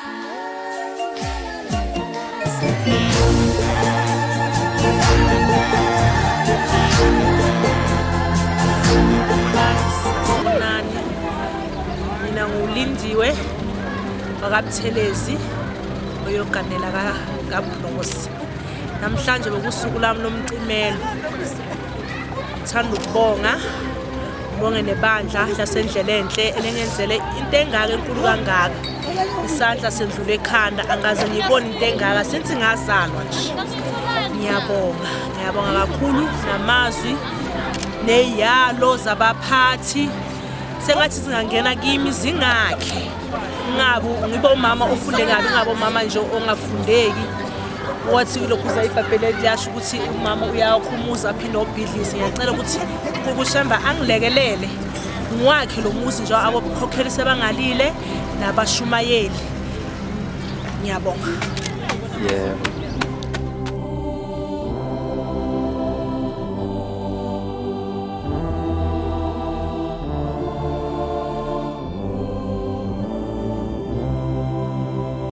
Nani mina ngulindiwe wakaButhelezi oyoganela kaBlosi. Namhlanje bekusuku lami lomcimelo. Ngithanda ukubonga ngibonge nebandla lasendlela enhle elengenzele into engaka enkulu kangaka. Isandla sendlula ekhanda angaze ngiyibone into engaka since ngazalwa nje. Ngiyabonga, ngiyabonga kakhulu namazwi neyalo zabaphathi sengathi zingangena kimi zingakhe ngabe ngibe umama ofunde kabi ngabe umama nje ongafundeki wathi lokhuza ibhayibheli liyasho ukuthi umama uyakhumuza aphinde obhidlize. Ngiyacela ukuthi kukushemba angilekelele ngiwakhe lo muzi nje abokhokheli sebangalile nabashumayeli. Ngiyabonga. Yebo.